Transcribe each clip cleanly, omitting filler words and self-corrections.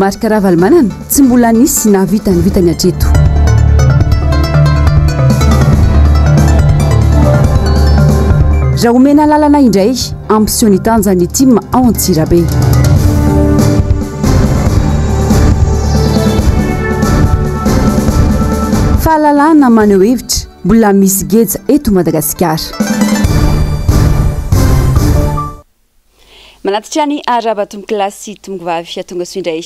Marc Ravalomanana, tsy mbola nisy nahavita ny vitany hatreto. Raha omena lalana indray, hampiseho ny tanjany ny tim ao Antsirabe. Fahalalahana maneho hevitra, mbola misy geja eto Madagasikara. Manatitra ny arahaba tompokolahy sy tompokovavy tonga soa indray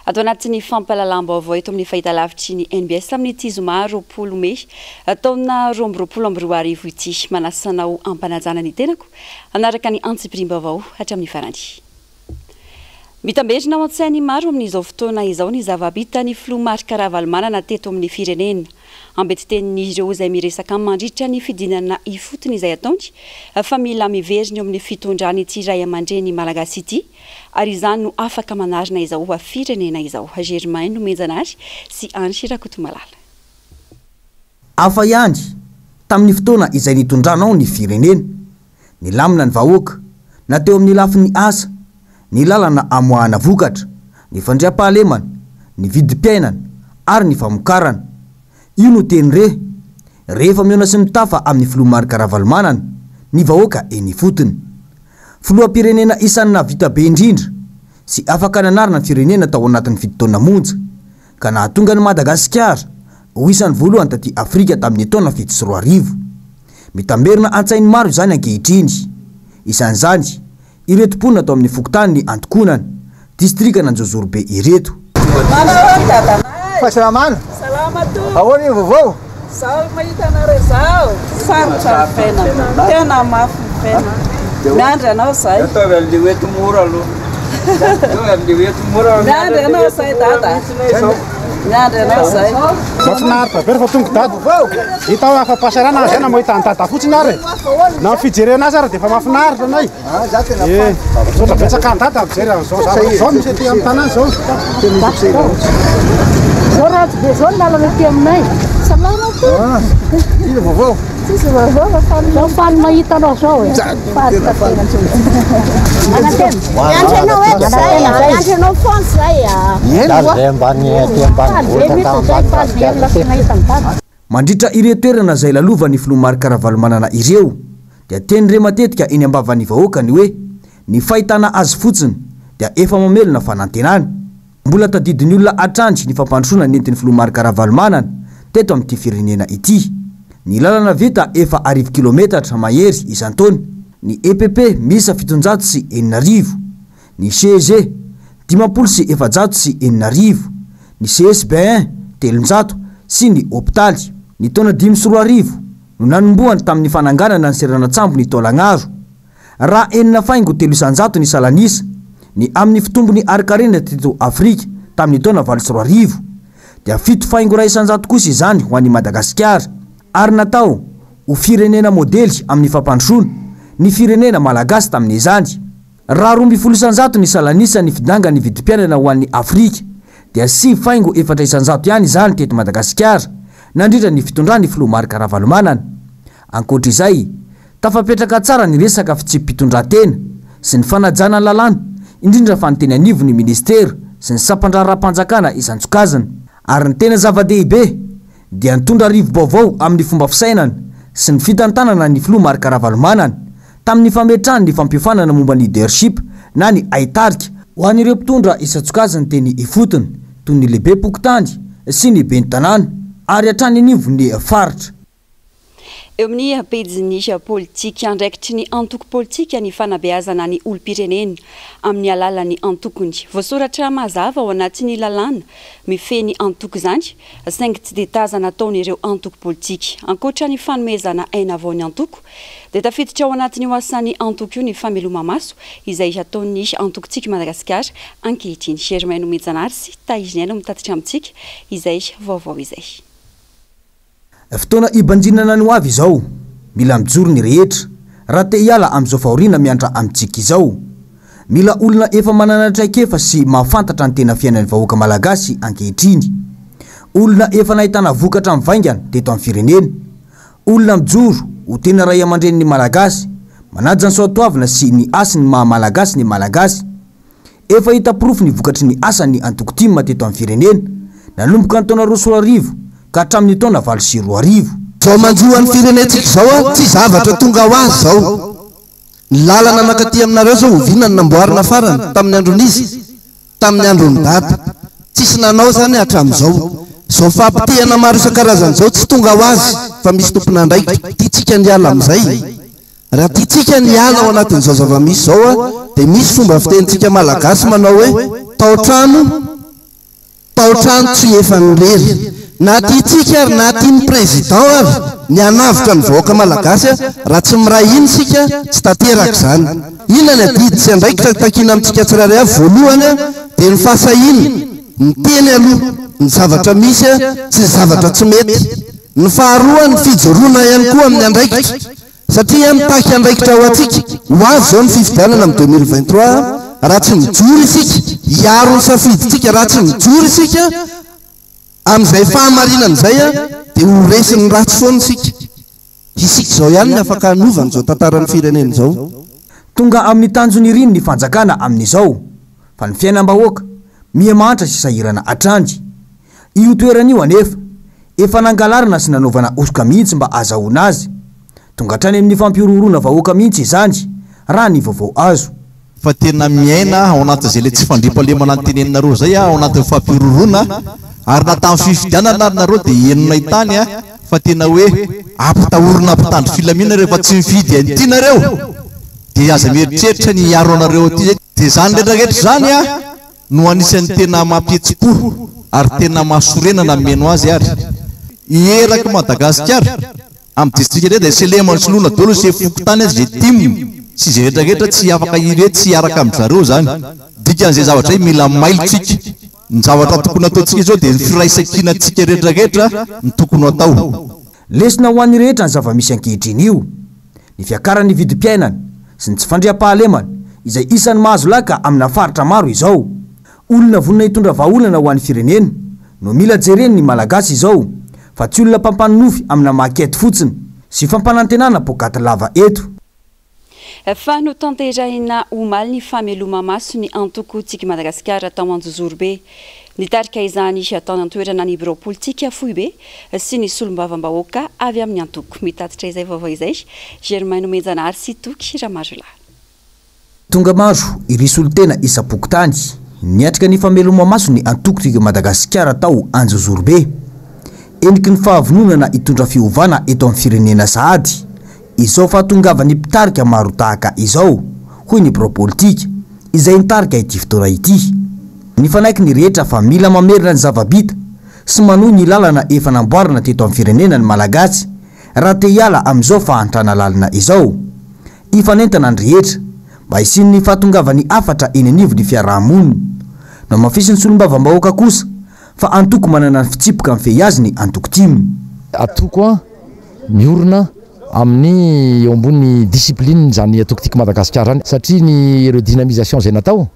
ato anatin'ny fampahalalam-baovao eto amin'ny fahitalavitry ny NBS amin'ity zoma 20 mey taona 2022 ity. Manasa anao am-panajana ny tenako hanaraka ny antsipiriam-baovao hatramin'ny farany. Mitamberina ao an-tsain'ny maro amin'izao fotoana izao ny zava-bitan'ny filoha Marc Ravalomanana teto amin'ny firenena. Ambetitenin'ireo izay miresaka aminy mandritra ny fidinana ifotony izay ataony fa mila miverina eo amin'ny fitondrany ity raiamandreny malagasy ity ary izany no afaka manarina izao firenena izao. Germain Nomenjanahary sy Andry Rakotomalala. Hafa ihany tamin'ny fotoana izay nitondranao ny firenena. Nilamina ny vahoaka, na teo amin'ny lafiny asa, ny lalana amoahana vokatra, ny fandriampahalemana, ny vidim-piainana ary ny famokarana. Io no teny re, rehefa mihaona sy mitafa amin'ny filoha Marc Ravalomanana ny vahoaka eny ifotony. Filoham-pirenena isan'ny nahavita be indrindra sy afaka nanarina ny firenena tao anatin'ny fito taona monja, ka nahatonga an'i Madagasikara ho isan'ny voalohany taty Afrika tamin'ny taona 2007. Mitamberina an-tsain'ny maro izany ankehitriny. Isan'izany, ireto mponina tao amin'ny fokontany Antokonana, distrikan'Anjozorobe ireto. Manao ahoana dadanay? Fahasalamana. Salama tompoko. Ahoana ny vaovao? Zao mahita anareo zao, sarotra ny fiainana, tena mafy ny fiainana. Miandry anao zay. Ataovy an'le ho eto mora aloha. Ataovy an'le ho eto mora aloha. Miandry anao zay dada. Miandry anao zay. Mahafinaritra be rehefa tonga dada. Hita hoe afa-pahasairana zay na mahita an'i dada fotsiny ary e. Na ny fijerena azy ary dia efa mahafinaritra anay. Eh, misaotra betsaka an'i dada mijery an'izao zavatra izao misy aty amin'ny tanàna izao. Zao ratsy be zao ny lalana aty aminay. Salama to. Ino vaovao? Tsisy vaovao fa faly. Zao faly mahita anao zao e. Faly tanteraka. Manantena. Miandry anao eto zay a, miandry anao foana zay a. Eny Zay ambany aty ambany Faly be vohitra mihitsy tany zay, ambany faly be Madagasikara lasa nahita an'i Dada. Mandritra ireo toerana izay lalovan'ny filoha Marc Ravalomanana ireo dia teny re matetika eny am-bavan'ny vahoaka ny hoe ny fahitana azy fotsiny dia efa mamelona fanantenana. Mbola tadidin'ny olona hatrany ny fampandrosoana nentin'ny filoha Marc Ravalomanana teto amin'ity firenena ity. Ny lalana vita efa arivo kilometatra mahery isan-taona, ny EPP miisa 6700, ny CEG 6450, ny CSBN 300 sy ny hopitaly. Ny taona 2005 no nanombohany tamin'ny fananganana ny seranan-tsambon'i Taolagnaro. Raha enina faingo telo isan-jato ny salan'isa ny amin'ny fitombon'ny harin-karena teto Afrika tamin'ny taona 2008, dia fito faingo iray isan-jato kosa izany ho an'i Madagasikara, ary natao ho firenena modely amin'ny fampandrosoana ny firenena malagasy tamin'izany. Raha 12% ny salan'isan'ny fidangan'ny vidim-piainana ho an'i Afrika, dia sivy faingo efatra isan-jato ihany izany teto Madagasikara nandritra ny fitondran'ny filoha Marc Ravalomanana. Ankoatra izay, Tafapetraka tsara ny resaka fitsipi-pitondran-tena sy ny fanajana ny lalàna, indrindra fa ny teny anivon'ny minisitera sy ny sampan-draharaham-panjakana isan-tsokajiny. Ary ny tena zava-dehibe dia nitondra rivo-baovao amin'ny fomba fisainana sy ny fitantanana ny filoha Marc Ravalomanana tamin'ny fametrahany ny fampiofanana momba ny leadership na ny haitarika ho an'ireo mpitondra isan-tsokajiny teny ifotony toy ny lehibem-pokontany sy ny ben'ny tanàna ary hatrany anivon'ny faritra. Eo amin'ny pejin'ny politika, andraikitry ny antoko politika ny fanabeazana ny olom-pirenena amin'ny alalan'ny antokony. Voasoratra mazava ao anatin'ny lalàna mifehy ny antoko izany, saingy tsy dia tazana ataon'ireo antoko politika. Ankoatra ny fanomezana aina vao ny antoko, dia tafiditra ao anatin'io asan'ny antoko io ny fameloma-maso izay ataon'ny antoko Tsiky Madagasikara ankehitriny. Germain Nomenjanahary sy Tahiriniaina no mitatitra amintsika izay vaovao izay. Fotoana hibanjinana ny ho avy izao. Mila mijoro ny rehetra raha te hiala amin'izao fahoriana miantra amintsika izao. Mila olona efa manana traikefa sy mahafantatra ny tena fiainan'ny vahoaka malagasy ankehitriny. Olona efa nahitana vokatra mivaingana teto amin'ny firenena. Olona mijoro ho tena raiamandrenin'ny malagasy, manaja ny soatoavina sy ny hasin'ny maha malagasy ny malagasy. Efa hita porofo ny vokatry ny asan'ny antoko tim teto amin'ny firenena, nanomboka ny taona 2002 ka hatramin'ny taona 2008. Izao manjo an'ny firenentsika izao tsy zavatra tonga ho azy izao. Ny lalana mankaty aminareo izao oviana no namboarina farany? Tamin'ny andron'iza? Tamin'ny andron'i Dada. Tsisy nanao izany hatramin'izao. Izao fahapotehana maro isan-karazany izao tsy tonga ho azy fa misy tompon'andraikitra. Tiantsika ny hiala amin'izay. Raha tiantsika ny hiala ao anatin'izao zava-misy izao dia misy fomba fitenintsika Malagasy manao hoe tao-trano tao-trano tsy efan'ny irery. Na tiantsika ary na tian'ny Président ary ny hanavotra ny vahoaka Malagasy raha tsy miray hina isika tsy tanteraka izany. Inona ny adidy sy andraikitra takiana amintsika tsirairay avy? Voalohany dia ny fahasahiana miteny aloha ny zavatra misy sy ny zavatra tsy mety. Ny faharoa ny fijoroana ihany koa amin'ny andraikitra satria mitaky andraikitra ho antsika. Ho avy izao ny fifidianana amin'ny 2023, raha tsy mijoro isika hiaro ny safidintsika, raha tsy mijoro isika amin'izay fahamarinana izay dia ho resin'ny ratsy foana isika. Isika izao ihany no afaka hanova an'izao tantaran'ny firenena izao. Tonga amin'ny tanjony iriny ny fanjakana amin'izao, fa ny fiainam-bahoaka miha mahantra sy sahirana hatrany. Io toerana io anefa, efa nangalarina sy nanaovana hosoka mihitsy mba hazahoana azy. Tonga hatrany amin'ny fampihorohoroana vahoaka mihitsy izany, raha ny vaovao azo. Fa tena miaina ao anatin'izay ilay tsy fandriampahalemana noteneninareo izay aho, ao anatin'ny fampihorohoroana, ary na tamin'ny fifidianana ary nareo dia henonay tany fa tena hoe ampitahorina mpitandro filaminana rehefa tsy mifidy an'ity nareo dia aza mieritreritra ny hiaro anareo aty izay. Dia izany rehetra rehetra izany no anisan'ny tena mampihetsi-po ary tena mahasorena na mino azy ary. Eraky Madagasikara, amin'ny distrika rehetra dia Selema ny soloina daholo ny sefo fokontany aza izay tim sy izay rehetra rehetra tsy afaka hirehy tsy hiaraka amin-dry zareo izany. Dikan'izay zavatra izay mila mailo tsika. Ny zavatra tokony ataontsika izao dia ny firaisankinantsika rehetra rehetra no tokony ho atao. Lesona ho an'ny rehetra ny zava-misy ankehitriny io. Ny fiakaran'ny vidim-piainana sy ny tsy fandriampahalemana izay isan'ny mahazo laka amina faritra maro izao. Olona vonona hitondra vahaolana ho an'ny firenena no mila jeren'ny Malagasy izao fa tsy olona mpampanonofy amina maquette fotsiny sy fampanantenana poakaty lava eto. Fa notanterahina omaly ny fameloma-maso ny antoko Tsiky Madagasikara tao Anjozorobe. Nitarika izany tany an-toerana ny birao politika foibe sy ny solombavambahoaka avy amin'ny antoko. Mitatitra izay vaovao izay Germain Nomenjanahary sy Toky Ramarolahy. Tonga maro ireo solontena isam-pokontany niatrika ny fameloma-maso ny antoko Tiako Madagasikara tao Anjozorobe. Endriky ny fahavononana hitondra fiovana eto amin'ny firenena sahady izao fahatongavan'ny mpitarika maro tahaka izao, hoy ny birao politika, izay nitarika ity fotoana ity. Nifanaiky ny rehetra fa mila mamerina ny zava-bita sy manohy ny lalana efa namboarina teto amin'ny firenena ny Malagasy raha te hiala amin'izao fahantrana lalina izao. Hifanentana ny rehetra mba hisian'ny fahatongavan'ny hafatra eny anivon'ny fiaraha-monina. Nohamafisin'ny solombavambahoaka kosa fa antoko manana ny fitsipika mifehy azy ny antoko tim. Antoko miorina amin'ny eo ambony discipline izany antoko Tiako Madagasikara izany satria ny redynamisation izay natao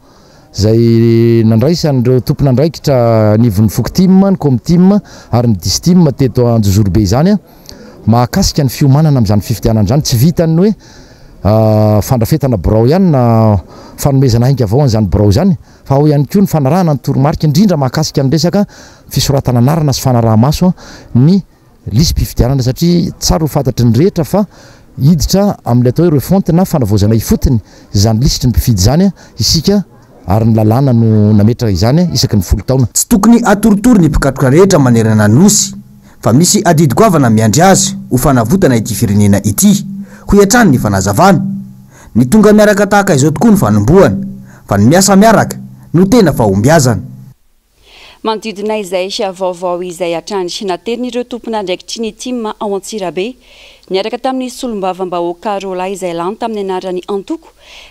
izay nandraisan'ireo tompon'andraikitra anivon'ny Fokotim, ny Komtim ary ny Distim teto Anjozorobe izany mahakasika ny fiomanana amin'izany fifidianana izany. Tsy vitan'ny hoe fandrafetana birao ihany na fanomezana ainga vao an'izany birao izany fa ao ihany koa ny fanarahana ny toromarika indrindra mahakasika ny resaka fisoratana anarana sy fanaraha-maso ny lisi-pifidianana satria tsara ho fantatry ny rehetra fa hiditra amin'ilay atao hoe refonte na fanavaozana ifotony izany lisitry ny mpifidy izany isika ary ny lalàna no nametraka izany isaky ny folo taona. Tsy tokony hatoritory ny mpikatroka rehetra manerana ny Nosy fa misy adidy goavana miandry azy ho fanavotana ity firenena ity, hoy hatrany ny fanazavana. Ny tonga miaraka tahaka izao tokoa ny fanombohana, fa ny miasa miaraka no tena fahombiazana. Manodidina izay vaovao izay hatrany, naterin'ireo tompon'andraikitry ny tim ao Antsirabe, niaraka tamin'ny solombavambahoaka roalahy izay lany tamin'ny anaran'ny antoko,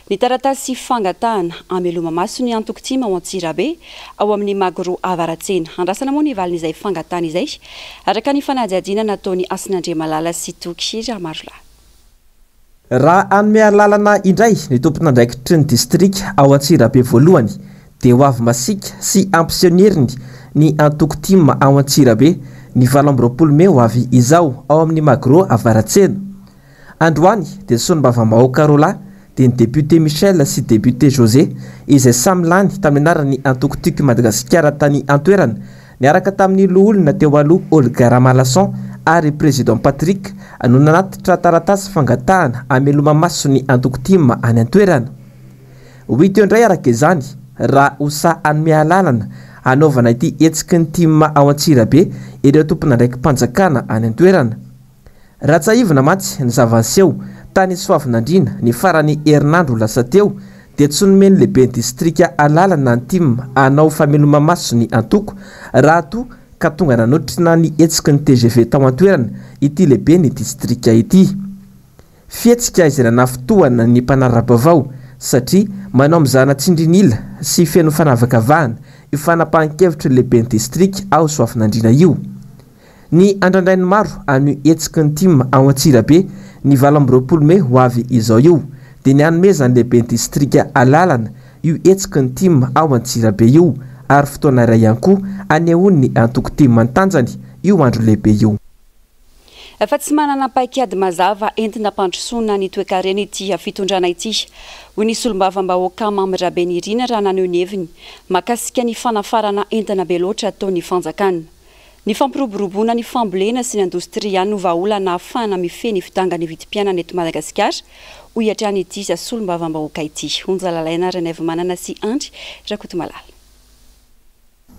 ny taratasy fangatahana hameloma-maso ny antoko tim ao Antsirabe, ao amin'ny Magro Avaratsena. Andrasana moa ny valin'izay fangatahana izay, araka ny fanadihadiana nataon'i Hasina Andriamalala sy Toky Ramarolahy. Raha hanome alalana indray ny tompon'andraikitry ny distrika ao Antsirabe voalohany dia ho avy masiaka sy hampiseho ny heriny ny antoko tim ao Antsirabe ny 28 mey ho avy izao ao amin'ny Magro Avaratsena. Androany dia solombavambahoaka roalahy dia ny député Michel sy député José izay samy lany tamin'ny anaran'ny antoko Tiako i Madagasikara tany an-toerana niaraka tamin'ny loholona teo aloha Olga Ramalason ary Président Patrick no nanatitra taratasy fangatahana hameloma-maso ny antoko tim any an-toerana. Ho hita eo indray araka izany raha ho sahy hanome alalana hanaovana ity hetsiky ny tim ao Antsirabe ireo tompon'andraiki-panjakana any an-toerana. Raha tsiahivina mantsy ny zava-niseho tany Soavinandriana ny faran'ny herinandro lasa teo dia tsy nomen'ny lehiben'ny distrika alalana ny tim hanao fameloma-maso ny antoko raha toa ka tonga nanotrona ny hetsiky ny tgv tao an-toerana ity lehiben'ny distrika ity. Fihetsika izay nanafintohana ny mpanara-baovao satria manao mizana tsindrin'ila sy feno fanavakavahana io fanapahan-kevitry ny lehiben'ny distrika ao Soavinandriana io. Ny andrandrain'ny maro amin'io hetsiky ny tim ao Antsirabe ny 28 mey ho avy izao io dia ny hanomezan'ny lehiben'ny distrika alalana io hetsiky ny tim ao Antsirabe io ary fotoana iray ihany koa hanehoan'ny antoko tim ny tanjany io andro lehibe io. Fa tsy manana paikady mazava entina hampandrosoana ny toekarena ity fitondrana ity, hoy ny solombavambahoaka Mamy Rabenirina raha naneho ny heviny mahakasika ny fanafarana entana be loatra ataon'ny fanjakana. Ny fampiroboroboana ny fambolena sy ny indostria ihany no vahaolana ahafahana mifehy ny fidangan'ny vidim-piainana eto Madagasikara, hoy hatrany ity solombavambahoaka ity. Onja Lalaina Ranaivomanana sy Andry Rakotomalala.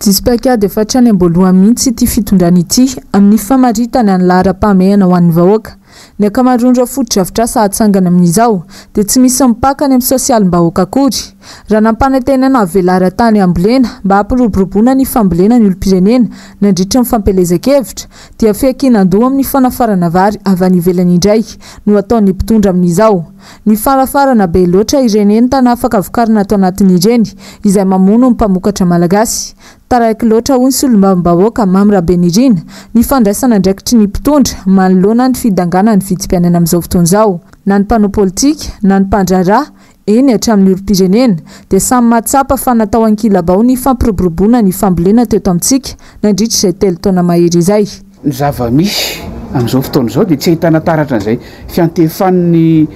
Diso paikady efa hatrany am-boalohany mihitsy ity fitondrana ity amin'ny famaritana ny laharam-pahamehana ho an'ny vahoaka. Ny ankamaroan'ireo fotodrafitrasa hatsangana amin'izao dia tsy misy mipaka any amin'ny sosialim-bahoaka akory. Raha nampanantenana velaran-tany hambolena mba hampiroboroboana ny fambolena ny olom-pirenena nandritra ny fampielezan-kevitra dia fiankinan-doha amin'ny fanafarana vary avy any ivelany indray no ataon'ny mpitondra amin'izao. Ny farafarana be loatra ireny entana afaka vokarina ato anatiny ireny, izay mamono ny mpamokatra malagasy. Taraiky loatra hoy ny solombavambahoaka Mamy Rabenirina, ny fandraisana andraikitry ny mpitondra manoloana ny fidanganan'ny vidim-piainana amin'izao fotoana izao. Na ny mpanao politika, na ny mpandraharaha, eny hatramin'ny olom-pirenena, dia samy mahatsapa fa natao ankilabao ny fampiroboroboana ny fambolena teto amintsika nandritra izay telo taona mahery izay. Ny zava-misy amin'izao fotoana izao dia tsy ahitana taratra an'izay fiantefan'ny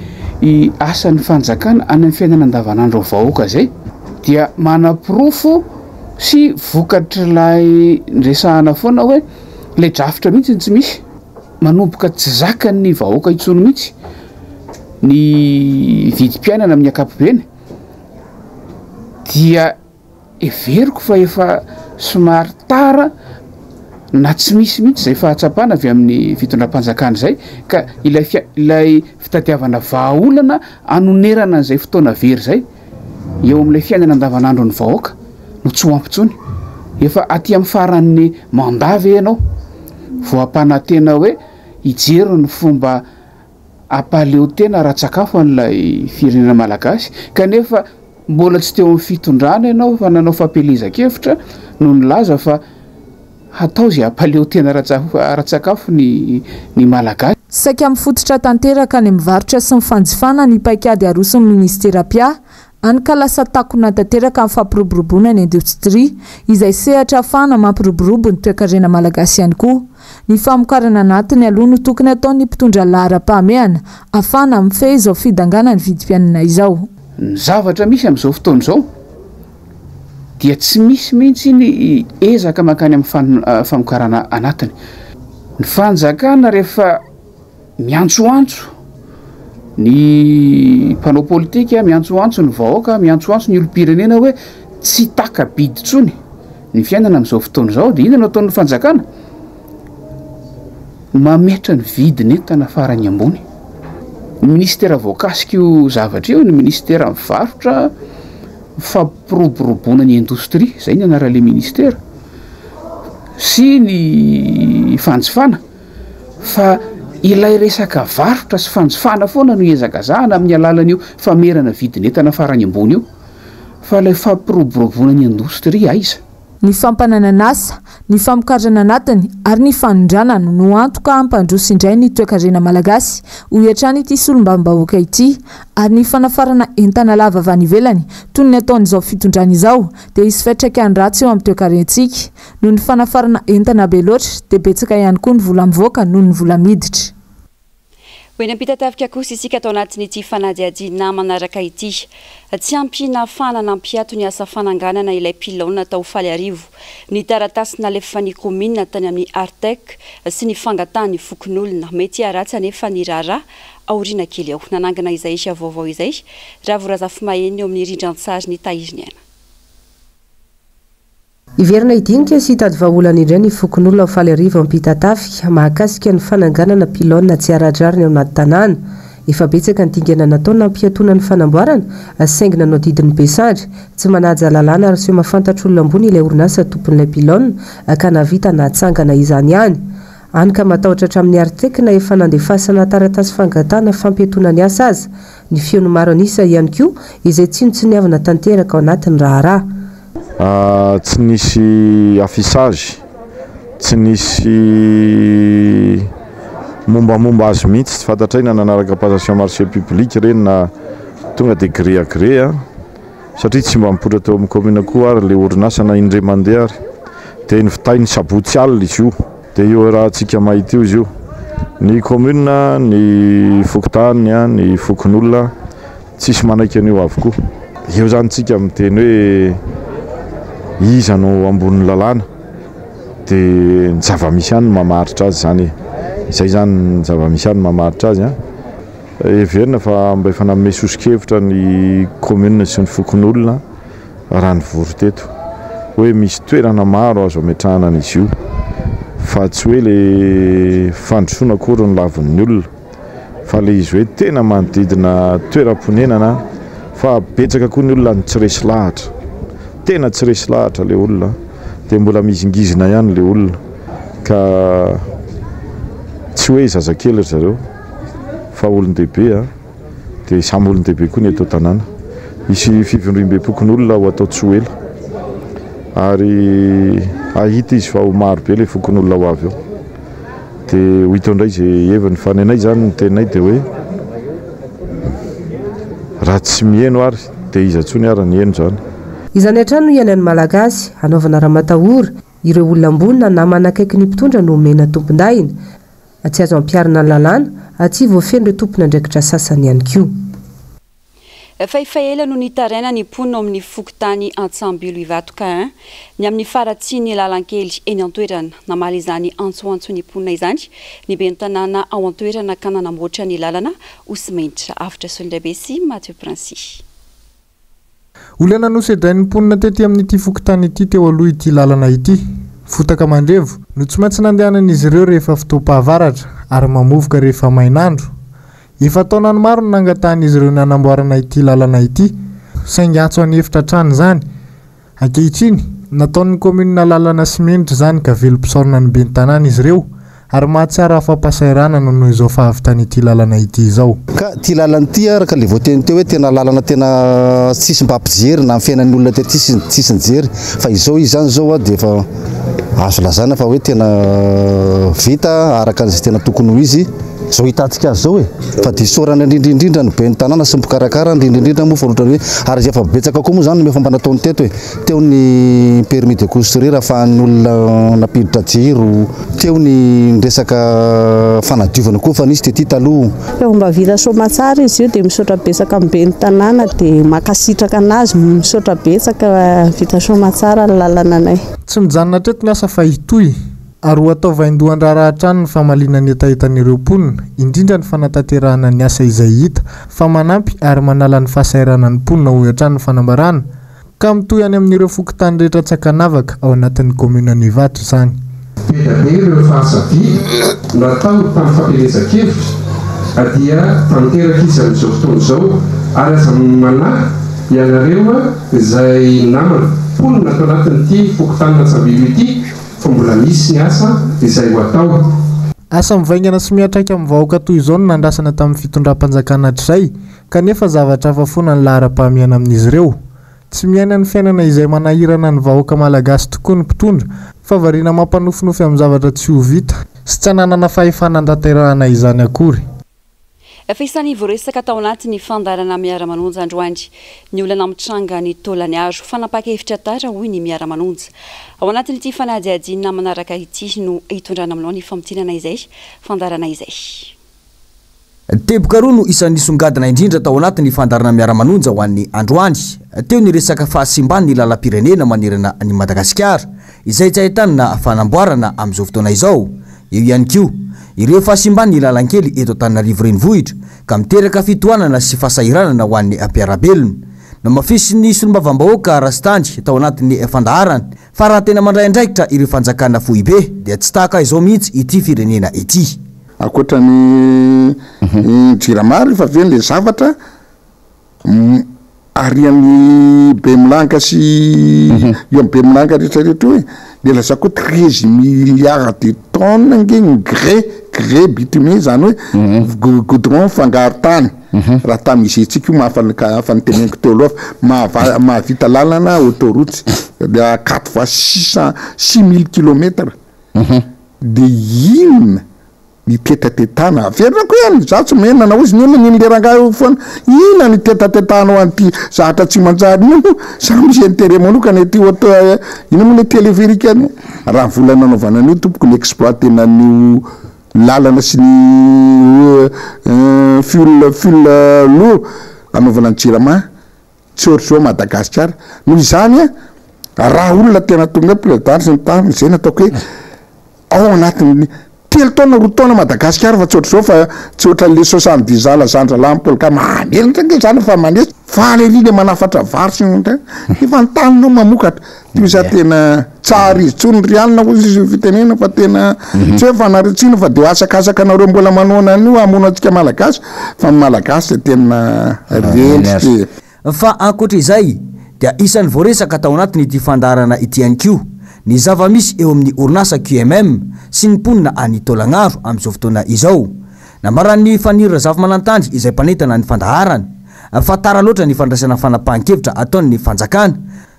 asan'ny fanjakana any amin'ny fiainana andavanandro amin'ny vahoaka izay dia manaporofo sy vokatr'ilay niresahana foana hoe ilay drafitra mihitsy no tsy misy. Manomboka tsy zakan'ny vahoaka intsony mihitsy ny vidim-piainana amin'ny ankapobeny dia Heveriko fa efa somary tara na tsy misy mihitsy izay fahatsapana avy amin'ny fitondram-panjakana izay ka ilay ilay fitadiavana vahaolana hanonerana an'izay fotoana very izay eo amin'ilay fiainana andavanandron'ny vahoaka no tsy ho ampy intsony. Efa aty amin'ny faran'ny mandat ve ianao vao hampanantena hoe hijery ny fomba hampahaleo tena ara-tsakafo an'ilay firenena malagasy kanefa Mbola tsy teo amin'ny fitondrana ianao fa nanao fampielezan-kevitra no nilaza fa hatao izay hampaleo tena ara-tsakafo ny ny Malagasy. Saika mifototra tanteraka any amin'ny varotra sy ny fanjifana ny paikady aroson'ny minisitera mpiahy, hany ka lasa takona tanteraka ny fampiroboroboana ny indostria, izay sehatra ahafahana mampiroborobo ny toekarena malagasy ihany koa. Ny famokarana anatiny aloha no tokony hataon'ny mpitondra laharam-pahamehana, ahafahana mifehy izao fidanganan'ny vidim-piainana izao. Ny zavatra misy amin'izao fotoana izao dia tsy misy mihitsy ny ezaka mankany amin'ny famokarana anatiny. Ny fanjakana rehefa miantsoantso ny mpanao politika, miantsoantso ny vahoaka, miantsoantso ny olom-pirenena hoe tsy taka-bidy intsony ny fiainana amin'izao fotoana izao dia inona no ataon'ny fanjakana? Mametra ny vidin'entana farany ambony. Ny minisitera voakasik'io zavatra io, ny minisiteran'ny varotra, ny fampiroboroboana ny indostria, izay ny anaran'ilay minisitera, sy ny fanjifana. Fa ilay resaka varotra sy fanjifana foana no ihazakazahana amin'ny alalan'io famerana vidin'entana farany ambony io. Fa ilay fampiroboroboana ny indostria aiza? Ny fampananan'asa, ny famokarana anatiny ary ny fanondranana no antoka hampandroso indray ny toekarena malagasy, hoy hatrany ity solombavambahoaka ity. Ary ny fanafarana entana lava avy any ivelany, toy ny ataon'izao fitondrana izao, dia hisy fiantraikany ratsy eo amin'ny toekarentsika. Noho ny fanafarana entana be loatra, dia betsaka ihany koa ny vola mivoaka noho ny vola miditra. Ho eny Ampitatafika kosa isika ato anatin'ity fanadihadiana manaraka ity. Tsy ampy nahafahana nampiato ny asa fananganana ilay pilaona tao Faliarivo. Ny taratasy nalefan'ny kaominina tany amin'ny Artec sy ny fangatahan'ny fokonolona. Mety hiharatsy anefa ny raharaha aoriana kely ao. Nanangana izay vaovao izay Ravo Razafimahenina eo amin'ny rindrantsary ny Tahiriniaina. Hiverina hidinika sy hitady vahaolana indray ny fokonolona ao Faliarivo Ampitatafika mahakasika ny fananganana pylône tsy ara-drariny ao anaty tanàna. Efa betsaka ny dingana natao nampiatoana ny fanamboarana saingy nanao didin'ny be sandry, tsy manaja lalàna ary seho mahafantatr'olona ambony ilay orinasa tompon'ilay pylône ka nahavita nahatsangana izany ihany. Hany ka matahotra hatramin'ny Artec na efa nandefasana taratasy fangatahana fampiatoana ny asa aza. Ny feon'ny maro an'isa ihany koa izay tsinontsiniavina tanteraka ao anatin'ny raharaha. Tsy nisy affichage, tsy nisy mombamomba azy mihitsy, tsy fantatray na nanaraka passation marché public ireny na tonga dia gré à gré a, satria tsy mba nipoitra teo amin'ny commune koa ary ilay orinasa na indray mandeha ary, dia novitainy sabotsy alina izy io, dia io rahantsika mahita io izy io, ny commune, ny fokontany, ny fokonolona. Tsisy manaiky an'io avokoa. Eo zany tsika miteny hoe iza no ambonin'ny lalàna dia ny zava-misy ihany no mamaritra azy zany e. Izay zany ny zava-misy ihany no mamaritra azy an. Heverina fa mba efa nanome soso-kevitra ny commune sy ny fokonolona raha nivory teto hoe misy toerana maro azo ametrahana an'izy io fa tsy hoe le fandrosoana akory no lavin'ny olona. fa le izy hoe tena manodidina toeram-ponenana fa betsaka koa ny olona no tsy resy lahatra, tena tsy resy lahatra le olona dia mbola mihizingizina ihany le olona ka tsy hoe zazakely ry zareo fa olon-dehibe a, dia samy olon-dehibe koa ny eto an-tanàna, hisy fivondrombem-pokonolona ho atao tsy ho ela ary hahita izy fa ho maro be le fokonolona ho avy eo. Dia ho hita eo indray izay heviny fa ny anay izany ny teninay dia hoe raha tsy miheno ary dia iza intsony ary ny heno izany. Izany hatrany no iainan'ny Malagasy, hanaovana ramatahora, ireo olona ambony na namana akaiky ny mpitondra no omena tompondahiny. Tsy azo ampiharina ny lalàna, tsy voafehin'ireo tompon'andraikitra sasany ihany koa. Efa efa ela no nitaraina ny mponina ao amin'ny fokontany Antsambilo Ivato Cain ny amin'ny faharatsian'ny lalan-kely eny an-toerana. Namaly izany antsoantson'ny mponina izany ny ben'ny tanàna ao an-toerana ka nanamboatra ny lalana ho simenitra. Avotra Solondraibe sy Mathieu Princi. Olana nosedrain'ny mponina tety amin'ity fokontany ity teo aloha ity lalana ity. Fotaka mandrevo no tsy maintsy nandehanan'izy ireo rehefa fotoam-pahavaratra ary mamovoka rehefa main'andro. Efa taonany maro no nangatahan'izy ireo ny hanamboarana ity lalana ity, saingy antso an'efitra hatrany izany. Ankehitriny, nataon'ny kaominina lalana simenitra izany ka velom-pisaorana ny ben'ny tanàna izy ireo ary mahatsiaro afa-pahasahiranana noho izao fahavitan'ity lalana ity izao. Ka ity lalana ity araka ilay voateny teo hoe tena lalana tena tsisy mba mpijery na ny fiainan'ny olona tety tsisy nijery fa izao izy izany izao dia efa azo lazaina fa hoe tena vita araka izay tena tokony ho izy. Zao hitantsika azy zao e! Fa dia isaorana indrindra indrindra ny ben'ny tanàna sy ny mpikarakara indrindra indrindra moa fa ohatran'ny hoe ary efa betsaka koa moa zany no efa mba nataony teto e! Teo ny permis de construire ahafahan'ny olona nampiditra jiro, teo ny resaka fanadiovana koa efa nisy tety taloha. Efa mba vita soamatsara izy io dia misaotra betsaka amin'ny ben'ny tanàna dia mankasitraka anazy, misaotra betsaka vita soamatsara ny lalana anay. Tsy mijanona hatreto ny asa fa hitohy. Ary ho atao vaindohan-draharaha hatrany ny famaliana ny hetahetan'ireo mponina, indrindra ny fanatanterahana ny asa izay hita fa manampy ary manala ny fahasahiranan'ny mponina hoy hatrany ny fanambarana, ka mitohy any amin'ireo fokontany rehetra tsy ankanavaka ao anatin'ny kaominan'Ivato izany. Be dia be ireo fahasaviana natao tamin'ny fampielezan-kevitra dia tanteraka izy amin'izao fotoana izao ary aza manahy ianareo izay namana mponina ato anatin'ity fokontanin'Antsambilo ity fa mbola misy ny asa izay ho atao. Asa mivaingana sy miantraika amin'ny vahoaka toy izao no nandrasana tamin'ny fitondram-panjakana hatrizay, kanefa zavatra hafa foana ny laharam-pahamehana amin'izy ireo. Tsy miaina ny fiainana izay manahirana ny vahoaka malagasy tokoa ny mpitondra, fa variana mampanofinofy amin'ny zavatra tsy ho vita sy tsy ananana fahefana hantanterahana izany akory. Efa isan'ny voaresaka tao anatin'ny fandaharana Miara-manonja androany ny olana mitranga any Taolagnaro. Fanapahan-kevitra tara hoy ny Miara-manonja. Ao anatin'ity fanadihadiana manaraka ity no hitondrana aminao ny famintinana izay fandaharana izay. Teboka roa no isan'ny nisongadina indrindra tao anatin'ny fandaharana Miara-manonja ho an'ny androany. Teo ny resaka fahasimban'ny lalam-pirenena manerana an'i Madagasikara, izay tsy ahitana fanamboarana amin'izao fotoana izao. Eo ihany koa ireo fahasimban'ny lalankely eto Antananarivo Renivohitra ka miteraka fitohanana sy fahasahiranana ho an'ny mpiara-belona. Nomafisin'ny solombavambahoaka Rastandry tao anatin'ny fandaharana fa raha tena mandray andraikitra ireo fanjakana foibe dia tsy tahaka izao mihitsy ity firenena ity. Ankoatra ny Jirama rehefa avy eo le zavatra arian'ny Bemilanga sy eo amin'ny Bemilanga rehetra rehetra eo e, de lazako hoe 13 milliards de tonnes ange ny grès, grès bitumé zany hoe goudron mifangaro tany, raha tamin'ny musée-tsika io mahafa efa noteneniko teo aloha fa mahava- mahavita lalana autoroute quatre fois six cent 6000 kilomètres. De inona ny tetatetana? Averinako ihany, za tsy mena na ozy ny olona nino le rangahy io foana, inona ny tetatatanao an'ity zahatra tsy manjary io, za misy intérêt manokana ety auto inona moa le téléphérique any, raha vola nanaovana an'io tompoko ny exploiter-na an'io lalana sy ny fuel fuel lourd anaovana ny jirama, Tsy ohatr'izao Madagasikara. Noho izany an, raha olona tena tonga eo président sy ny tariny, izay no ataoko hoe ao anatin'ny telo taona, roa taona Madagasikara fa tsy ohatr'izao fa tsy ohatran'le 70 ans lazan-drahalahy Paul Kagame, mamelona ange izany fa manesy. Faly ery le manafatra vary sy ny nefa ny taninao mamokatra. Toy izany tena tsara izy tsony ry anona hoy izy ny fitenenana fa tena tsy hoe fanaratsiana fa de asakasaka anareo mbola manohana an'io hamono antsika malagasy fa ny malagasy de tena rendrika e. Fa ankoatra izay dia isan'ny voaresaka tao anatin'ity fandaharana ity ihany koa ny zava-misy eo amin'ny orinasa QMM sy ny mponina any Taolagnaro amin'izao fotoana izao. Nambaran'i Faniry Razafimanantandry izay mpanentana ny fandaharana fa tara loatra ny fandraisana fanapahan-kevitra ataon'ny fanjakana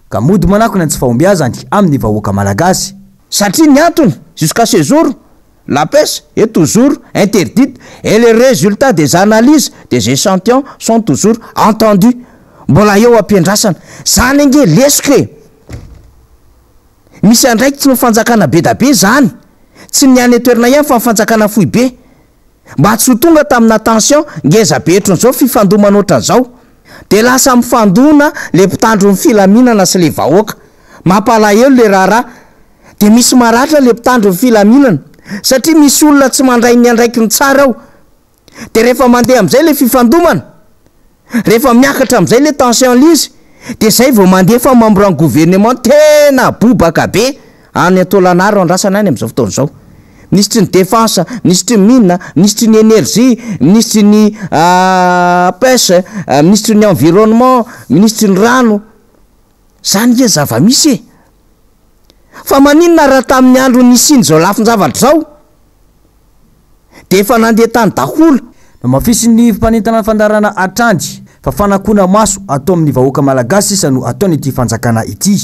Ka mody manakona ny tsy fahombiazany amin'ny vahoaka malagasy. Satria ny antony, jusqu'à ce jour, la pêche est toujours interdite et les résultats des analyses des échantillons sont toujours entendus. Mbola eo am-piandrasana. Zany ange lesoka e! Misy andraikitry ny fanjakana bedabe zany. Tsy ny any an-toerana ihany fa ny fanjakana foibe. Mba tsy ho tonga tamina tension ngeza be otran'izao fifandomana otran'izao. De lasa mifandona le mpitandro ny filaminana sy le vahoaka. Mampalahelo le raharaha. De misy maratra le mpitandro ny filaminana. Satria misy olona tsy mandray ny andraikiny tsara ao. De rehefa mandeha amizay le fifandomana. Rehefa miakatra amizay le tension lizy de zay vao mandefa membre ny gouvernement tena bobaka be any Taolagnaro andrasana any amizao fotoana izao. Minisitry ny défense, minisitry ny mine, minisitry ny énergie, minisitry ny pêche, minisitry ny environnement, minisitry ny rano. Zany nge zava-misy e! Fa maninona raha tamin'ny andro nisian'izao lafin-javatra izao? Dia efa nandeha tany daholo. Namafisin'ny mpanentana ny fandaharana hatrany fa fanakona-maso atao amin'ny vahoaka malagasy sisa no ataon'ity fanjakana ity.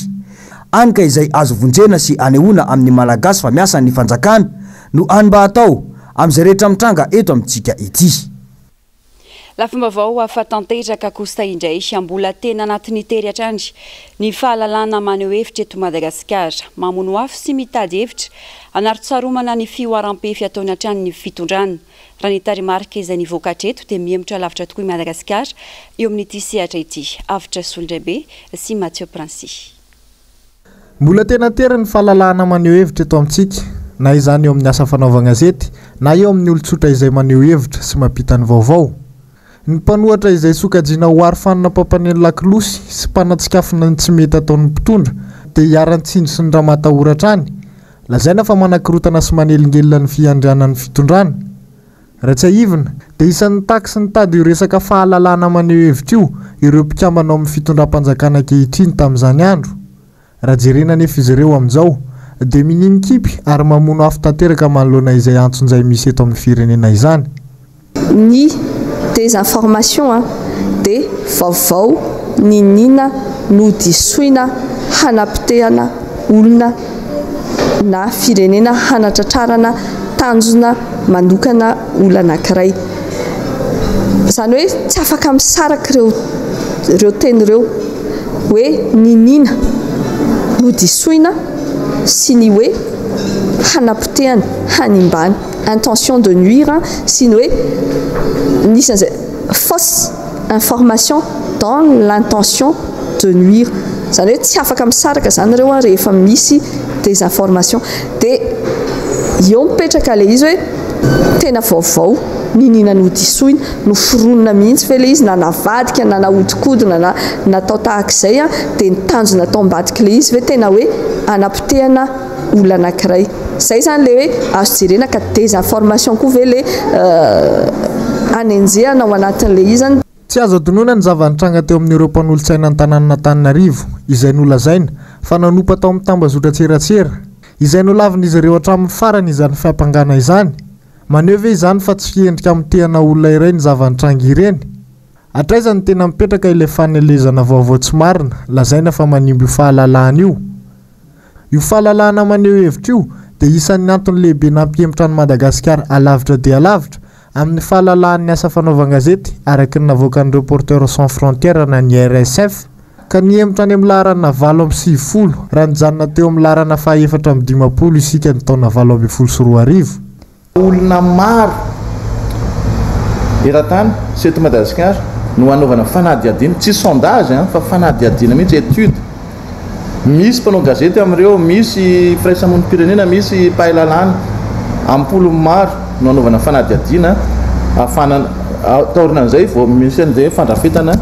Any ka izay azo vonjena sy anehoana amin'ny malagasy fa miasa ny fanjakana no any mba atao amin'izay rehetra mitranga eto amintsika ity. Lafim-baovao hafa tanteraka kosa indray, mbola tena anatin'ny tery hatrany ny fahalalahana maneho hevitra eto Madagasikara. Mamono afo sy mitady hevitra hanarotsaromana ny fihoaram-pefy ataony hatrany ny fitondrana. Raha ny tarehimarika izay nivoaka hatreto dia mihemotra lavitra tokoa i Madagasikara eo amin'ity sehatra ity. Avotra Solondraibe sy Mathieu Princy. Mbola tena tery ny fahalalahana maneho hevitra eto amintsika, na izany eo amin'ny asa fanaovan-gazety, na eo amin'ny olon-tsotra izay maneho hevitra sy mampita ny vaovao. Ny mpanohatra izay sokajiana ho arofanina mpampaneno lakolosy sy mpanatsikafona ny tsy mety ataon'ny mpitondra dia iharan'ny tsindry sy ny ramatahora hatrany. Lazaina fa manakorotana sy manelingelina ny fiandrianan'ny fitondrana. Raha tsiahivina, dia isan'ny nitaky sy nitady io resaka fahalalahana maneho hevitra io ireo mpikambana ao amin'ny fitondram-panjakana ankehitriny tamin'izany andro. Raha jerena anefa izy ireo amin'izao, dia minia mikipy ary mamono afo tanteraka manoloana izay antsonjay misy eto amin'ny firenena izany. Ny désinformation dia vaovao niniana nodisoina hanapotehana olona na firenena hanatratrarana tanjona manokana olona anankiray. Izany hoe tsy afaka misaraka ireo ireo teny ireo hoe niniana nodisoina sy ny hoe hanapotehana, hanimbana. intention de nuire sy ny hoe nisy an'izay fausse information dans l'intention de nuire. Izany hoe tsy afaka misaraka izany ireo rehefa misy désinformation. Dia eo mipetraka ilay izy hoe tena vaovao niniana nodisoina, noforonina mihitsy ve ilay izy na navadika na nahodinkodina na natao tahaka izay dia ny tanjona tao ambadik'ilay izy ve tena hoe hanapotehana olona anankiray. Izay izany ilay hoe azo jerena ka désinformation koa ve ilay hanenjehana ao anatin'ilay izy izany. Tsy azo adinoina ny zava-nitranga teo amin'ireo mpanolotsaina ny tanànan'Antananarivo, izay nolazaina fa nanompa tao amin'ny tambazotran-tserasera, izay nolavin'izy ireo hatramin'ny farany izany fiampangana izany. Maneho ve izany fa tsy fiendrika hamotehana olona iray ny zava-nitranga ireny? Hatraiza no tena mipetraka ilay fanelezana vaovao tsy marina lazaina fa manimba io fahalalahana io? Io fahalalahana maneho hevitra io dia isan'ny antony lehibe nampihemotra an'i Madagasikara alavitra dia alavitra amin'ny fahalalahan'ny asa fanaovan-gazety araka ny navoakan'ny Reporters Sans Frontières na ny RSF ka nihemotra any amin'ny laharana 98 raha nijanona teo amin'ny laharana faha 54 isika ny taona 2018. Olona maro eran-tany sy eto Madagasikara no hanaovana fanadihadiana, tsy sondage an, fa fanadihadiana mihitsy, étude. Misy mpanao gazety amin'ireo, misy firaisamonim-pirenena, misy mpahay lalàna, am-polony maro no hanaovana fanadihadiana ahafahana, taorian'izay vao misy an'izay fandrafetana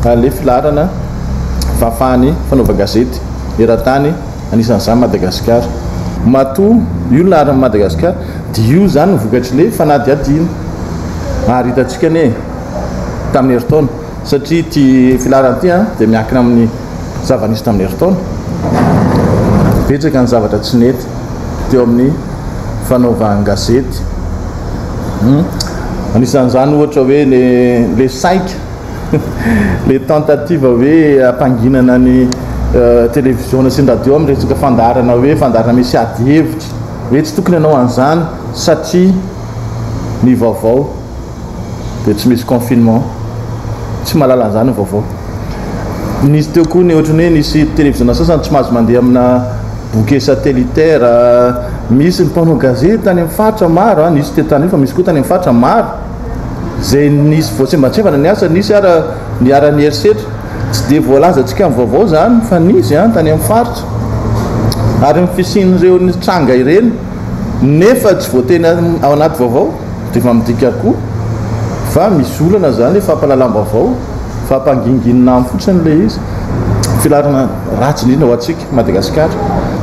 ilay filaharana fahafahan'ny fanaovan-gazety eran-tany. Anisan'izany Madagasikara. Matoa io ny laharan'i Madagasikara dia io izany ny vokatr'ilay fanadihadiana. Ary hitantsika anie tamin'ny herintaona, satria ity filaharana ity dia miankina amin'ny zava-nisy tamin'ny herintaona. Betsaka ny zavatra tsy nety teo amin'ny fanaovan-gazety. Anisan'izany ohatra hoe ilay saika. Le tentative hoe hampanginana ny televiziona sy ny radio amin'ny resaka fandaharana hoe fandaharana misy ady hevitra hoe tsy tokony hanao an'izany satria ny vaovao dia tsy misy confinement, tsy mahalala an'izany ny vaovao. Nisy teo koa ny ohatran'ny hoe nisy televiziona sasany tsy mahazo mandeha amina bouquet satellitaire, misy ny mpanao gazety tany amin'ny faritra maro, nisy teto Antananarivo fa misy koa tany amin'ny faritra maro. Izay nisy voatsembantsembana ny asa, nisy ara niharan'ny herisetra. Tsy dia voalazantsika amin'ny vaovao izany fa nisy an, tany amin'ny faritra. Ary ny fisian'ireo tranga ireny nefa tsy voateny ao anaty vaovao dia efa midika koa fa misy olana izany ilay fampahalalam-baovao fa ampanginginina any fotsiny ilay izy. Filaharana ratsy indrindra ho antsika Madagasikara.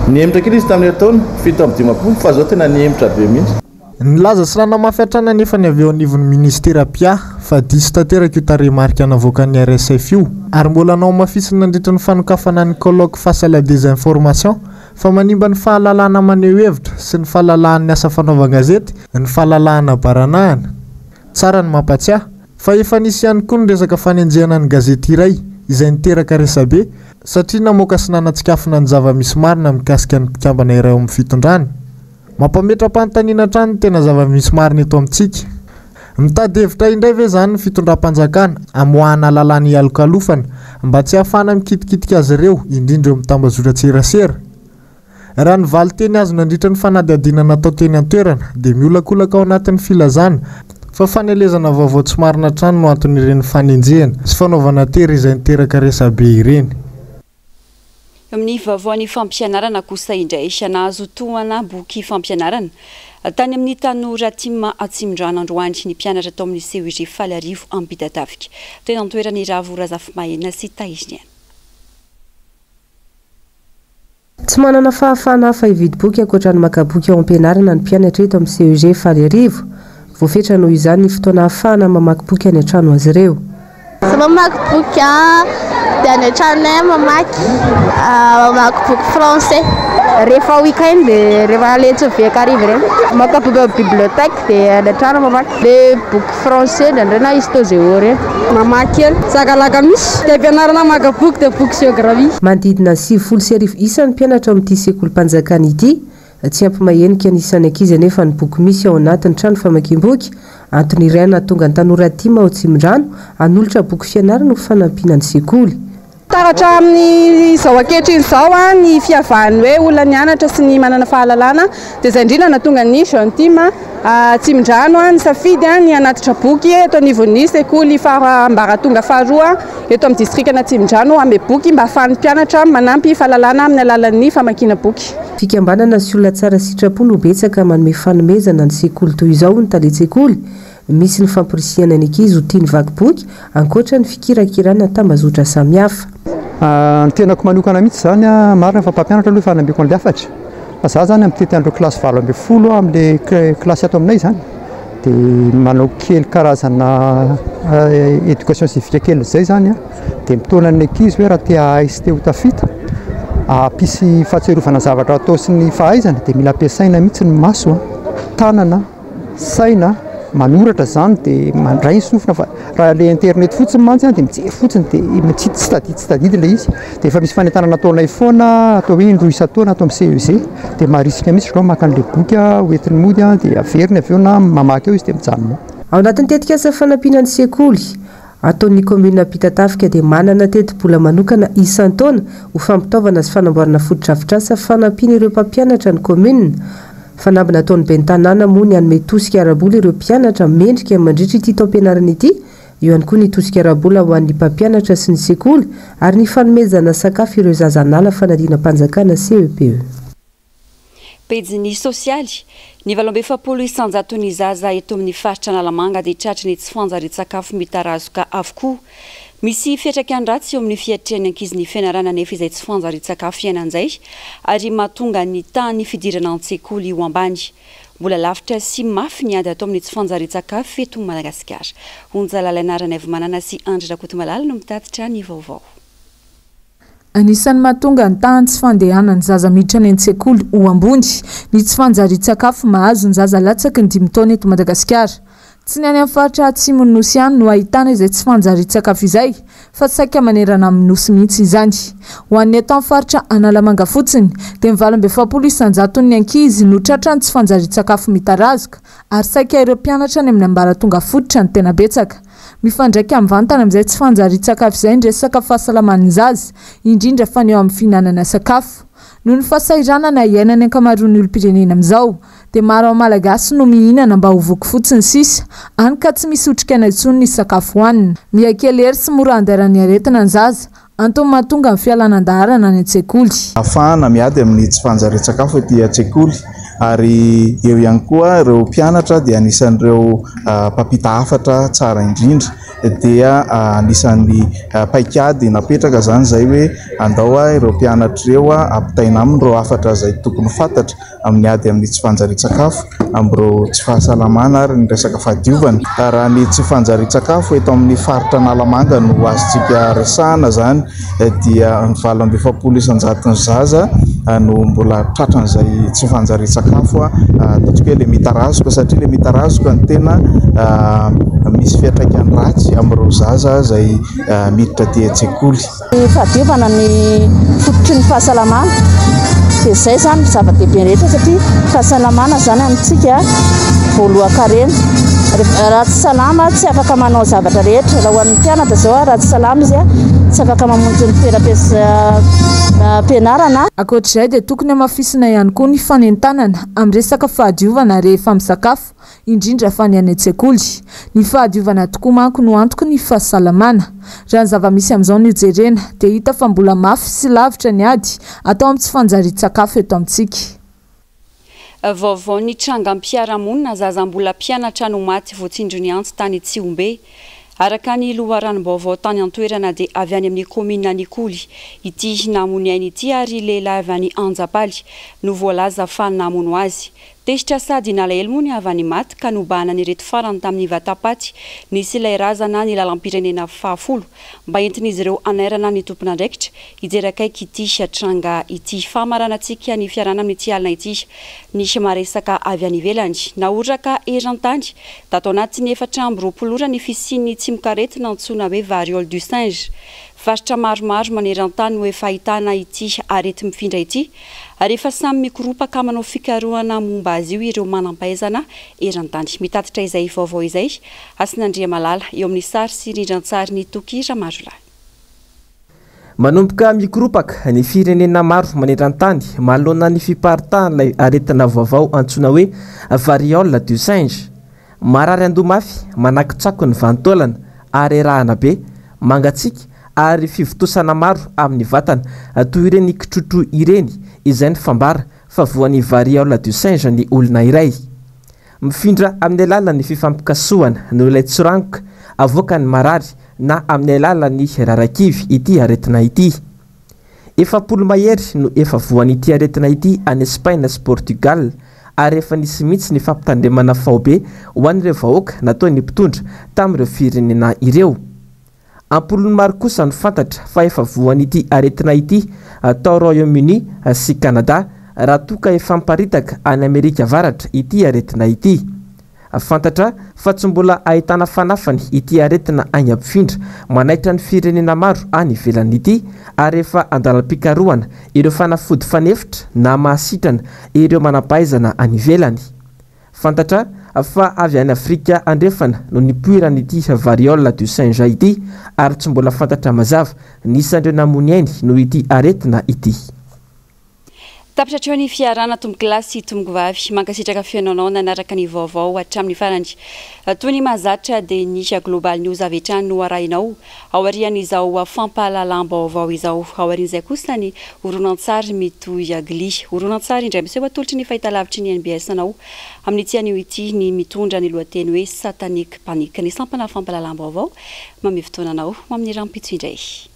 Nihemotra kely izy tamin'ny herintaona 57 fa izao tena nihemotra be mihitsy. Nilaza sy nanamafy hatrany anefa ny avy eo anivon'ny minisitera mpiahy fa diso tanteraka io tarehimarika navoakan'ny RSF io ary mbola nohamafisiny nandritra ny fanokafana ny colloque face à la désinformation fa manimba ny fahalalahana maneho hevitra sy ny fahalalahan'ny asa fanaovan-gazety ny fahalalahana baranahana. Tsara ny mampatsiahy fa efa nisy ihany koa ny resaka fanenjehana ny gazety iray izay niteraka resabe satria namoaka sy nanatsikafona ny zava-misy marina mikasika ny mpikambana iray ao amin'ny fitondrana. Mampametra-panontaniana hatrany ny tena zava-misy marina eto amintsika. Mitady hevitra indray ve izany ny fitondram-panjakana hamoahana lalàna hialokalofana mba tsy hahafahana mikitikitika azy ireo, indrindra eo amin'ny tambazotran-tserasera? Raha ny valin-teny azo nandritra ny fanadihadiana natao teny an-toerana dia miolakolaka ao anatin'ny filazana fa fanelezana vaovao tsy marina hatrany no anton'ireny fanenjehana sy fanaovana tery izay niteraka resabe ireny. Amin'ny vaovaon'ny fampianarana kosa indray, nahazo tohana boky fampianarana tany amin'ny Tanora Tim Atsimondrano androany ny mpianatra tao amin'ny CEG Faliarivo Ampitatafika. Teny an-toerana i Ravo Razafimahenina sy Tahiriniaina. Tsy manana fahafahana hafa hividy boky ankoatra ny maka boky ao am-pianarana ny mpianatra eto amin'ny CEG Faliarivo. Voafetra noho izany ny fotoana ahafahana mamaky boky any an-trano azy ireo. Za mamaky boky an, dia any an-tranonay aho mamaky, mamaky boky français. Rehefa week-end dia rehefa le tsy miverina hariva ireny, maka boky ao bibliothèque dia any an-trano mamaky, le boky français indraindray na histo géo ireny. Mamaky kely, sakalaka misy, dia ampianarana maka boky dia boky géographie. Manodidina 1090 isa ny mpianatra ao amin'ity sekolim-panjakana ity. Tsy ampy mahenika ny isan'ny ankizy anefa ny boky misy ao anatin'ny trano famakiam-boky. Antony iray nahatonga ny tanora tim ao Atsimondrano hanolotra boky fianarana ho fanampiana ny sekoly. Taratra amin'izao ankehitriny izao ny fiavahan'ny hoe olona nianatra sy ny manana fahalalana dia izay indrindra nahatonga ny Jeune Team Atsimondrano nisafidy ny hanatitra boky eto anivon'ny sekoly ambaratonga faharoa eto amin'ny distrikan'Atsimondrano hanome boky mba hahafahan'ny mpianatra manampy fahalalana amin'ny alalan'ny famakiana boky. Fikambanana sy olona tsara sitrapo no betsaka manome fanomezana ny sekoly toy izao, hoy ny talen-tsekoly. Misy ny famporisihana ny ankizy ho tia ny vaky boky, ankoatra ny fikirakirana tambazotra samihafa. Ny tenako manokana mihitsy izany, marina fa mpampianatra aloha efa hanambiko an'ilay hafatra, fa za zany mitety an'ireo kilasy 18 amin'ilay kilasy ato aminay izany, dia manao kely karazana éducation civique kely izay izany an, dia mitaona ny ankizy hoe raha te hahay sy te ho tafita, hampisy fahatsiarovana zavatra atao sy ny fahaizana dia mila ampiasaina mihitsy ny maso, tanana. saina manoratra zany de mandray ny sofina fa raha le internet fotsiny mantsy an de mijery fotsiny de tsy tsy tadidy tsy tadidy le izy de efa misy fanentanana ataonay foana atao hoe indroa isan-taona ato amin'ny CEG de maharisika mihitsy zareo maka an'le boky hoentiny mody an de averiny avy eo na mamaky eo izy de mijanona ao. Ao anatin'ny tetikasa fanampiana ny sekoly ataon'ny kaominina Ampitatafika dia manana tetibola manokana isan-taona ho fampitaovana sy fanamboarana fotodrafitrasa fanampiana ireo mpampianatra ny kaominina. Fanamby nataon'ny ben'ny tanàna moa ny hanome tosika ara-bola ireo mpianatra mendrika mandritra ity taom-pianarana ity, eo ihany koa ny tosika ara-bola ho an'ny mpampianatra sy ny sekoly ary ny fanomezana sakafo ireo zaza hanala fanadinam-panjakana CEPE. Pejin'ny sosialy, Ny 48 isan-jaton'ny zaza eto amin'ny faritra Analamanga dia tratry ny tsy fanjarian-tsakafo mitarazoka avokoa. Misy fiantraikany ratsy eo amin'ny fiatrehan'ny ankizy ny fianarana anefa izay tsy fanjarian-tsakafo iainana izay ary mahatonga ny tahan'ny fidirana an-tsekoly ho ambany. Mbola lavitra sy mafy ny ady atao amin'ny tsy fanjarian-tsakafo eto Madagasikara. Onja Lalaina Ranaivomanana sy Andry Rakotomalala no mitatitra ny vaovao. Anisan'ny mahatonga ny tahan'ny tsy fandehanan'ny zaza miditra any an-tsekoly ho ambony ny tsy fanjarian-tsakafo mahazo ny zaza latsaky ny dimy taona eto Madagasikara. Tsy ny any amin'ny faritra atsimon'ny Nosy ihany no ahitana izay tsy fanjarian-tsakafo izay fa saika manerana amin'ny Nosy mihitsy izany. Ho an'ny eto amin'ny faritra Analamanga fotsiny dia ny 48 isan-jaton'ny ankizy no tratran'ny tsy fanjarian-tsakafo mitarazoka ary saika ireo mpianatra any amin'ny ambaratonga fototra no tena betsaka. Mifandraika mivantana amin'izay tsy fanjarian-tsakafo izay ny resaka fahasalaman'ny zaza, indrindra fa ny eo amin'ny fihinanana sakafo. Noho ny fahasahiranana iainan'ny ankamaroan'ny olom-pirenena amin'izao, dia maro amin'ny Malagasy no mihinana mba ho voky fotsiny sisa, hany ka tsy misy otrikaina intsony ny sakafo hohanina. Mihakely hery sy mora andairan'ny aretina ny zaza, Antony mahatonga ny fialana an-daharana any an-tsekoly. Ahafahana miady amin'ny tsy fanjarian-tsakafo ety an-tsekoly ary eo ihany koa ireo mpianatra dia anisan'ireo mpampita hafatra tsara indrindra dia anisan'ny paikady napetraka izany izay hoe andao ireo mpianatra ireo ampitaina aminy ireo hafatra izay tokony ho fantatra amin'ny ady amin'ny tsy fanjarian-tsakafo, amin'ireo tsy fahasalamana ary ny resaka fahadiovana. Raha ny tsy fanjarian-tsakafo eto amin'ny faritra Analamanga no azontsika resahana izany dia ny 48 isan-jaton'ny zaza no mbola tratran'izay tsy fanjarian-tsakafo ataontsika hoe ilay mitarazoka satria ilay mitarazoka no tena misy fiantraikany ratsy amin'ireo zaza izay miditra aty an-tsekoly. Ny fahadiovana ny fototry ny fahasalamana dia izay izany no zava-dehibe rehetra satria fahasalamana izany amintsika voalohan-karena. Raha tsy salama tsy afaka manao zavatra rehetra. Raha ho an'ny mpianatra izao raha tsy salama izy tsy afaka mamonjy ny toeram-pianarana. Ankoatra izay dia tokony hamafisina ihany koa ny fanentanana amin'ny resaka fahadiovana rehefa misakafo indrindra fa ny any an-tsekoly. Ny fahadiovana tokoa manko no antoky ny fahasalamana. Raha ny zava-misy amin'izao no jerena, dia hita fa mbola mafy sy lavitra ny ady atao amin'ny tsy fanjarian-tsakafo eto amintsika. Vaovao nitrangam-piarahamonina, zaza mbola mpianatra no maty voatsindron'ny antsy tany Tsihombe. Araka ny loharanom-baovao tany an-toerana dia avy any amin'ny kaominina Nikoly ity namono ainy ity ary lehilahy avy any Anjapaly no voalaza fa namono azy. Tezitra sady nalahelo moa ny havan'ny maty ka nobahanan'ireto farany tamin'ny vatapaty nisy ilay razana ny lalam-pirenena fahafolo mba entin'izy ireo hanairana ny tompon'andraikitra hijery akaiky ity tranga ity. Famaranantsika ny fiarahana amin'ity alina ity ny maresaka avy any ivelany. Nahoraka eran-tany tato anatin'ny 24 ora ny fisian'ny tsimokaretina antsoina hoe variole du singe. Faritra maromaro maneran-tany no efa ahitana ity areti-mifindra ity ary efa samy mikoropaka manao fikarohana momba azy io ireo manam-pahaizana eran-tany. Mitatitra izay vaovao izay Hasina Andriamalala eo amin'ny sary sy rindran-tsarin'i Toky Ramarolahy. Manomboka mikoropaka ny firenena maro maneran-tany manoloana ny fiparitahan'ilay aretina vaovao antsoina hoe variole du singe. Marary andoha mafy, manakotsako ny vanin-taolana, harerahana be, mangatsiaka ary fivontosana maro amin'ny vatana toy ireny kitrotro ireny izay ny fambara fa voan'ny variole du singe ny olona iray. Mifindra amin'ny alalan'ny fifampikasohana noho ilay tsirangoka avoakan'ny marary na amin'ny alalan'ny rarakivy ity aretina ity. 40 mahery no efa voan'ity aretina ity any Espaina sy Portugal ary efa nisy mihitsy ny fampitandremana faobe ho an'ireo vahoaka nataon'ny mpitondra tamin'ireo firenena ireo. Am-polony maro kosa no fantatra fa efa voan'ity aretina ity tao Royaume-Uni sy Canada raha toa ka efa miparitaka any Amerika Avaratra ity aretina ity. Fantatra fa tsy mbola ahitana fanafany ity aretina haingam-pifindra manaitra ny firenena maro any ivelany ity ary efa andalam-pikarohana ireo fanafody fanefitra na mahasitrana ireo manampahaizana any ivelany. Fantatra fa avy any Afrika Andrefana no nipoiran'ity variole du singe ity ary tsy mbola fantatra mazava ny isan'ireo namoy ny ainy noho ity aretina ity. Tapitra hatreo ny fiarahana tompokolahy sy tompokovavy. Mankasitraka feno anao nanaraka ny vaovao hatramin'ny farany. Toy ny mahazatra dia ny Global News avy hatrany no arahinao aorian'izao fampahalalam-baovao izao. Aorian'izay kosa ny horonantsary mitohy Gli. Horonantsary indray miseho atolotry ny fahitalavitry ny NBS anao amin'ity anio ity ny mitondra ny lohateny hoe Satanic Panic. Ny sampana fampahalalam-baovao manome fotoana anao ho amin'ny rahampitso indray.